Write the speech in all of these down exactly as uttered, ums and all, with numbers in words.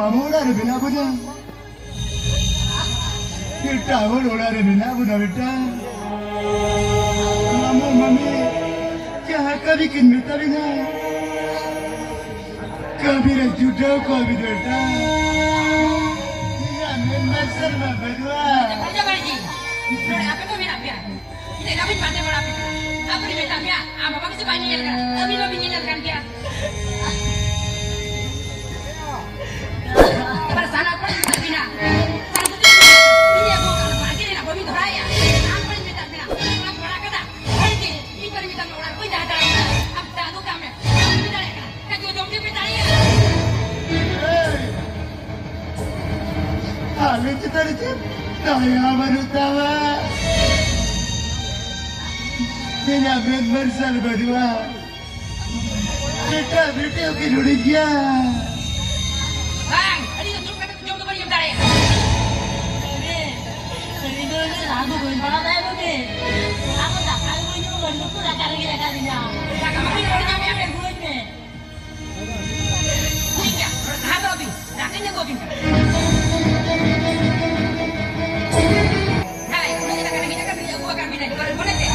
ᱟᱵᱚ ᱚᱲᱟᱜ ᱨᱮ ᱢᱮᱱᱟᱜ ᱵᱚᱱᱟ᱾ ᱮᱴᱟᱜ ᱦᱚᱲ ᱚᱲᱟᱜ ᱨᱮ ᱢᱮᱱᱟᱜ ᱵᱚᱱᱟ ᱵᱮᱴᱟ᱾ ᱢᱟᱢᱩ ᱢᱟᱢᱤ ᱡᱟᱦᱟᱸ ᱠᱟᱹᱢᱤ ᱠᱤᱱ ᱢᱮᱛᱟ ᱵᱤᱱᱟ, ᱠᱟᱹᱢᱤ ᱨᱮ ᱡᱩᱴᱟᱹᱣ ᱠᱚᱜ ᱵᱤᱱ ᱵᱮᱴᱟ᱾ ᱤᱧᱟᱹᱜ ᱢᱮᱱ ᱢᱟᱨᱥᱟᱞ ᱢᱟ ᱵᱟᱹᱱᱩᱜᱼᱟ᱾ ᱵᱷᱟᱡᱟ ᱵᱟᱲᱜᱤ᱾ ᱱᱚᱰᱮ ᱟᱯᱮ ᱠᱚ ᱢᱮᱱᱟᱜ ᱯᱮᱭᱟ᱾ ᱪᱮᱫ ᱞᱮᱠᱟ ᱵᱤᱱ ᱯᱟᱱᱛᱮ ᱵᱟᱲᱟ ᱯᱮ ᱠᱟᱱᱟ? ᱟᱯᱮ ᱢᱮᱛᱟᱜ ᱯᱮᱭᱟ, ᱟᱢ ᱵᱟᱵᱟ ᱜᱮᱥᱮ ᱵᱟᱭ ᱧᱮᱧᱮᱞ ᱠᱟᱱᱟ? ᱟᱹᱵᱤᱱ ᱵᱟᱵᱤᱱ ᱧᱮᱧᱮᱞ ᱠᱟᱱ ᱜᱮᱭᱟ᱾ ᱯᱟᱨᱮᱥᱟᱱ ᱚᱠᱚᱭ ᱢᱮᱛᱟᱜ ᱵᱤᱱᱟ? ᱥᱟᱱᱟᱢ ᱠᱚ ᱪᱮᱫ ᱵᱤᱱ ᱢᱮᱛᱟᱜ? ᱤᱧ ᱟᱹᱜᱩ ᱟᱠᱟᱫ ᱵᱟᱲᱜᱮ ᱨᱮᱱᱟᱜ ᱵᱟᱹᱵᱤᱱ ᱫᱷᱚᱨᱟᱭᱟ᱾ ᱟᱢ ᱚᱠᱚᱭ ᱢᱮᱛᱟᱜ ᱵᱤᱱᱟ? ᱚᱱᱟ ᱠᱚ ᱟᱲᱟᱜ ᱠᱟᱫᱟ? ᱦᱚᱲ ᱜᱮ, ᱤᱧ ᱯᱟᱨᱤ ᱢᱮᱛᱟᱜ ᱢᱮ, ᱚᱲᱟᱜ ᱵᱟᱹᱧ ᱛᱟᱦᱮᱸ ᱫᱟᱲᱮᱭᱟᱜ ᱠᱟᱱᱟ᱾ ᱟᱢ ᱫᱟᱜ ᱟᱹᱜᱩ ᱠᱟᱜ ᱢᱮ᱾ ᱵᱟᱹᱧ ᱛᱟᱦᱮᱸ ᱫᱟᱲᱮᱭᱟᱜ ᱠᱟᱱᱟ᱾ ᱠᱷᱟᱡ ᱫᱚ ᱡᱚᱢ ᱧᱩ ᱯᱮ ᱫᱟᱲᱮᱭᱟᱜᱼᱟ᱾ ᱟᱞᱮ ᱪᱮᱛᱟᱱ ᱨᱮ ᱪᱮᱫ ᱫᱟᱭᱟ ᱵᱟᱹᱱᱩᱜ ᱛᱟᱢᱟ? ᱤᱧᱟᱹᱜ ᱢᱮᱫ ᱢᱟᱨᱥᱟᱞ ᱵᱟᱹᱱᱩᱜᱼᱟ᱾ ᱵᱮᱴᱟ, ᱵᱮᱴᱤ ᱦᱚᱸᱠᱤᱱ ᱦᱩᱰᱤᱧ ᱜᱮᱭᱟ᱾ ᱵᱟᱝ, ᱟᱹᱞᱤᱧ ᱫᱚ ᱫᱩᱲᱩᱵ ᱠᱟᱛᱮ ᱡᱚᱢ ᱫᱚ ᱵᱟᱹᱞᱤᱧ ᱡᱚᱢ ᱫᱟᱲᱮᱭᱟᱜᱼᱟ᱾ ᱟᱨᱮ, ᱟᱹᱞᱤᱧ ᱫᱚ ᱩᱱᱟᱹᱜ ᱨᱟᱱ ᱫᱚ ᱵᱟᱹᱧ ᱵᱟᱲᱟᱭ ᱛᱟᱦᱮᱸ ᱠᱟᱱᱟ᱾ ᱟᱢ ᱫᱟᱠᱟ ᱜᱮ ᱵᱟᱹᱧ ᱡᱚᱢ, ᱟᱹᱰᱤ ᱥᱚᱠᱛᱚ ᱫᱟᱠᱟ ᱨᱮᱸᱜᱮᱡ ᱟᱠᱟᱫᱤᱧᱟ᱾ ᱫᱟᱠᱟ ᱢᱟ ᱵᱟᱹᱧ ᱡᱚᱢ ᱮᱫᱟ᱾ ᱟᱹᱜᱩ ᱟᱹᱧ ᱢᱮ᱾ ᱴᱷᱤᱠ ᱜᱮᱭᱟ, ᱱᱚᱰᱮ ᱛᱟᱦᱮᱸ ᱦᱚᱪᱚ ᱟᱹᱵᱤᱱ, ᱫᱟᱠᱟᱧ ᱟᱹᱜᱩ ᱟᱹᱵᱤᱱ ᱠᱟᱱᱟ᱾ ᱦᱮᱸ, ᱩᱱᱟᱹᱜ ᱜᱮ ᱫᱟᱠᱟ ᱨᱮᱸᱜᱮᱡ ᱟᱠᱟᱫ ᱵᱤᱱᱟ, ᱢᱚᱱᱮ ᱛᱮ, ᱢᱚᱱᱮ ᱛᱮ᱾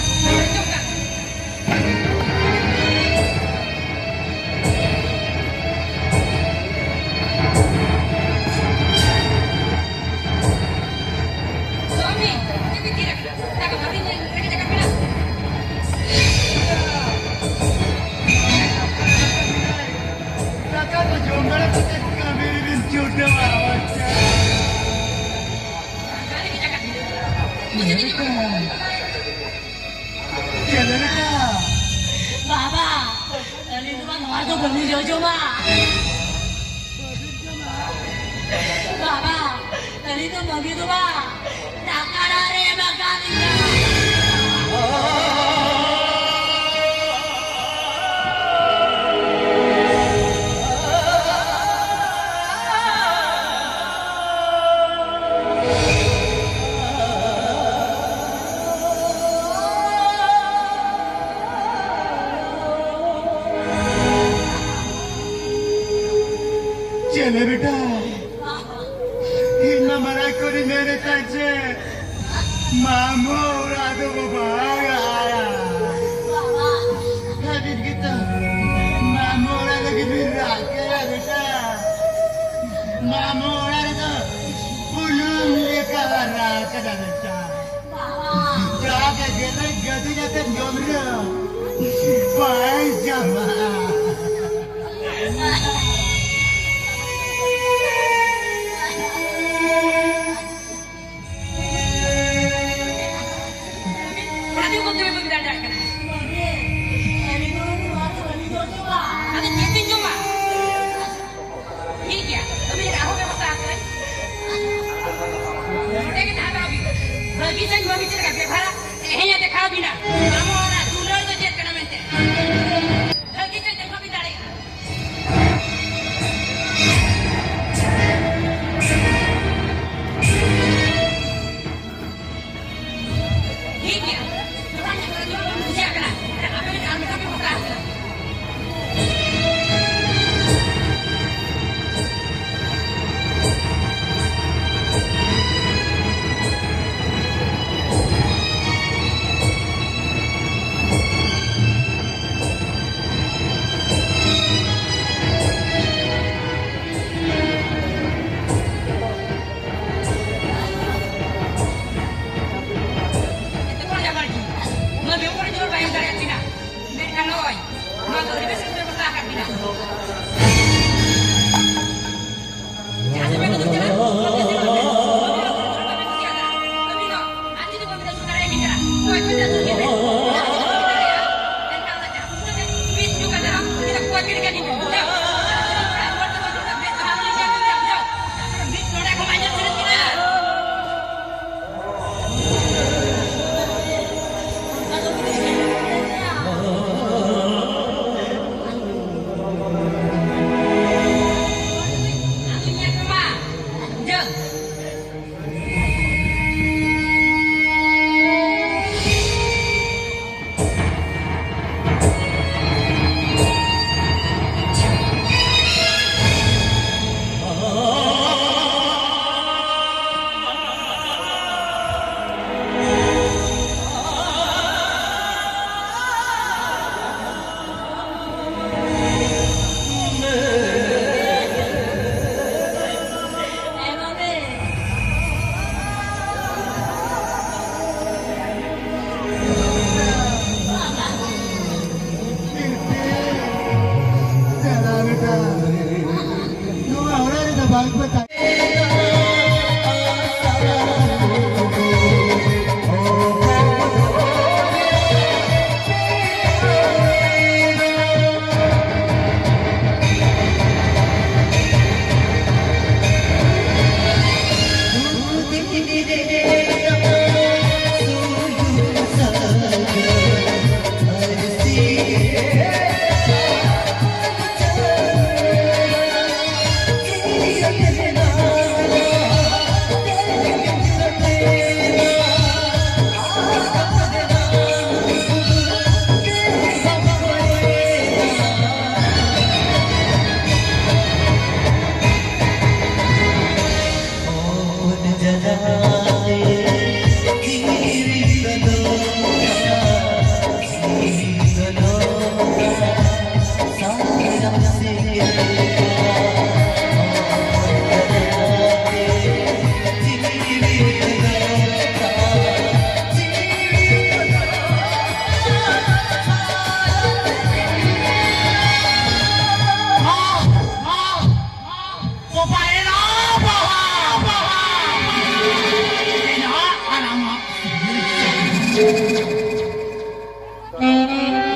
ᱥᱟᱢᱤ, ᱪᱮᱫ ᱵᱤᱱ ᱛᱷᱤᱨ ᱟᱠᱟᱱᱟ? ᱫᱟᱠᱟ ᱵᱟᱹᱵᱤᱱ ᱨᱮᱸᱜᱮᱡ ᱟᱠᱟᱫ ᱵᱤᱱᱟ? ᱫᱟᱠᱟ ᱠᱚ ᱡᱚᱢ ᱵᱟᱲᱟ ᱠᱟᱛᱮ ᱠᱟᱹᱢᱤ ᱨᱮᱵᱤᱱ ᱪᱷᱩᱴᱟᱹᱣᱟ, ᱵᱟᱪᱪᱟ᱾ ᱫᱟᱠᱟ ᱨᱮᱸᱜᱮᱡ ᱟᱠᱟᱫ ᱵᱤᱱᱟ? ᱪᱮᱫ ᱞᱮᱠᱟ? ᱵᱟᱵᱟ, ᱟᱹᱞᱤᱧ ᱫᱚ ᱱᱚᱣᱟ ᱫᱚ ᱵᱟᱹᱞᱤᱧ ᱡᱚᱡᱚᱢᱟ᱾ ᱵᱟᱵᱟ, ᱟᱹᱞᱤᱧ ᱫᱚ ᱵᱟᱹᱜᱤ ᱫᱚ ᱵᱟᱝ, ᱫᱟᱠᱟ ᱨᱮ ᱵᱟᱜᱟᱱ ᱤᱧᱟ᱾ ᱪᱮᱞᱮ ᱵᱮᱴᱟ, ᱠᱚᱨᱮ ᱢᱮᱱᱮᱫ ᱛᱟᱦᱮᱸᱫ ᱡᱮ ᱢᱟᱢᱚ ᱚᱲᱟᱜ ᱫᱚ ᱵᱟᱵᱟ ᱟᱭᱟ᱾ ᱦᱟᱹᱵᱤᱡ ᱜᱮᱛᱚ ᱢᱟᱢᱚ ᱚᱲᱟᱜ ᱞᱟᱹᱜᱤᱫ ᱵᱤᱱ ᱨᱟᱜ ᱠᱮᱫᱟ ᱵᱮᱴᱟ᱾ ᱢᱟᱢᱚ ᱚᱲᱟᱜ ᱨᱮᱫᱚ ᱵᱩᱞᱩᱝ ᱞᱮᱠᱟ ᱨᱟᱜ ᱠᱮᱫᱟ ᱵᱮᱴᱟ᱾ ᱡᱟᱜᱮ ᱜᱮᱞᱮ ᱜᱟᱹᱫᱩᱡ ᱟᱛᱮ ᱡᱚᱢ ᱨᱮᱦᱚᱸ ᱵᱟᱭ ᱡᱟᱢᱟ᱾ ᱚᱱᱟ ᱛᱮᱜᱮ ᱵᱚᱞᱛᱮ ᱵᱟᱹᱧ ᱫᱟᱲᱮᱭᱟᱜ ᱠᱟᱱᱟ᱾ ᱟᱫᱚ ᱪᱮᱫ ᱵᱤᱱ ᱡᱚᱢᱟ? ᱴᱷᱤᱠ ᱜᱮᱭᱟ, ᱟᱹᱵᱤᱱ ᱟᱨᱦᱚᱸ ᱵᱮᱵᱚᱥᱛᱷᱟ ᱟᱠᱟᱫᱟᱹᱧ᱾ ᱱᱚᱰᱮ ᱜᱮ ᱛᱟᱦᱮᱸ ᱦᱟᱛᱟᱲᱚᱜ ᱵᱤᱱ᱾ ᱵᱷᱟᱹᱜᱤ ᱥᱮ ᱵᱷᱟᱹᱜᱤ ᱪᱮᱫ ᱞᱮᱠᱟ ᱵᱮᱵᱷᱟᱨᱟ, ᱛᱮᱦᱮᱧ ᱮ ᱫᱮᱠᱷᱟᱣ ᱵᱤᱱᱟ᱾ ᱟᱢ ᱚᱱᱟ ᱫᱩᱞᱟᱹᱲ ᱫᱚ ᱪᱮᱫ ᱠᱟᱱᱟ ᱢᱮᱱᱛᱮ᱾ ᱵᱷᱟᱹᱜᱤ ᱛᱮ ᱫᱮᱠᱷᱟᱣ ᱵᱤᱱ ᱫᱟᱲᱮᱭᱟᱜᱼᱟ᱾ ᱴᱷᱤᱠ ᱜᱮᱭᱟ᱾ ᱡᱚᱠᱷᱚᱱ ᱵᱩᱡᱷᱟᱹᱜ ᱠᱟᱱᱟ, ᱟᱯᱮ ᱢᱤᱫ ᱟᱨ ᱢᱤᱫ ᱫᱷᱟᱣ ᱯᱮ ᱜᱚᱴᱟ᱾ ᱮᱛᱮ ᱠᱚᱲᱟ ᱡᱟᱵᱟᱨ ᱜᱮ᱾ ᱚᱱᱟ ᱵᱮᱜᱚᱨ ᱡᱳᱨ ᱵᱟᱭ ᱮᱢ ᱫᱟᱲᱮᱭᱟᱜ ᱠᱤᱱᱟ᱾ ᱢᱮᱱᱠᱷᱟᱱ ᱱᱚᱜᱼᱚᱭ, ᱱᱚᱣᱟ ᱫᱚ ᱟᱹᱰᱤ ᱵᱮᱥ ᱠᱟᱛᱮ ᱵᱟᱯᱞᱟ ᱟᱠᱟᱫ ᱠᱤᱱᱟ᱾ ᱡᱟᱦᱟᱸ ᱥᱮᱫ ᱯᱮ ᱵᱚᱫᱚᱞ ᱠᱟᱱᱟ, ᱚᱱᱛᱮ ᱥᱮᱫ ᱵᱟᱯᱮ ᱵᱚᱫᱚᱞ ᱠᱟᱱᱟ᱾ ᱟᱨ ᱡᱩᱫᱤ ᱵᱟᱹᱵᱤᱱ ᱟᱹᱥᱩᱞ ᱫᱟᱲᱮᱭᱟᱹᱧ ᱠᱟᱱᱟ, ᱱᱚᱜᱼᱚᱭ ᱠᱷᱚᱱ ᱟᱹᱥᱩᱞ ᱠᱮᱫ ᱯᱮ᱾ ᱢᱮᱱᱠᱷᱟᱱ ᱚᱱᱟ ᱡᱟᱦᱟᱸ ᱵᱩᱡᱷᱟᱹᱣ ᱠᱟᱛᱮ, ᱢᱤᱫ ᱧᱩ ᱠᱟᱛᱮ ᱨᱮᱦᱚᱸ, ᱩᱱᱤ ᱫᱚ ᱠᱚᱭ ᱠᱤᱨᱤᱧ ᱠᱟᱹᱫᱤᱧ ᱠᱟᱱᱟ᱾ ᱵᱩᱡᱷᱟᱹᱣ? ᱚᱲᱟᱜ ᱦᱚᱲ ᱫᱚ ᱵᱟᱹᱱᱩᱜ ᱠᱚᱣᱟ, ᱢᱮᱫ ᱵᱟᱦᱟ ᱦᱚᱸ ᱞᱤᱧ ᱧᱮᱞ ᱧᱟᱢ, ᱵᱩᱡᱷᱟᱹᱣ? ᱢᱤᱫ ᱱᱚᱰᱮ ᱠᱷᱚᱱ ᱟᱸᱡᱚᱢ ᱥᱟᱱᱟᱧ ᱠᱟᱱᱟ᱾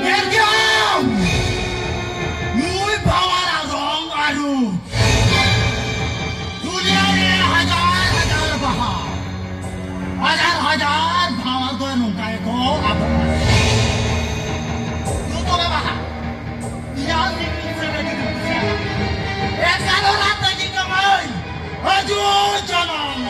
ᱧᱮᱞ ᱠᱮᱫᱟᱢ? ᱱᱩᱭ ᱵᱷᱟᱶᱟᱨᱟᱜ ᱨᱚᱝ ᱟᱹᱨᱩ᱾ ᱫᱩᱱᱤᱭᱟᱹ ᱨᱮ ᱦᱟᱡᱟᱨ ᱦᱟᱡᱟᱨ ᱵᱟᱦᱟ, ᱦᱟᱡᱟᱨ ᱦᱟᱡᱟᱨ ᱵᱷᱟᱶᱟᱨ ᱫᱚ ᱱᱚᱝᱠᱟ ᱜᱮᱠᱚ ᱟᱵᱚᱜᱼᱟ᱾ ᱡᱚᱛᱚ ᱜᱮ ᱵᱟᱦᱟ᱾ ᱤᱧᱟᱹᱜ ᱥᱤᱵᱤᱞ ᱥᱮᱵᱮᱞ ᱡᱩᱫᱤᱢ ᱠᱩᱥᱤᱭᱟᱜᱼᱟ, ᱮᱠᱟᱞ ᱚᱱᱟ ᱛᱮᱜᱮ ᱠᱟᱹᱢᱟᱹᱭ᱾ ᱦᱤᱡᱩᱜ ᱡᱚᱱᱚᱢ᱾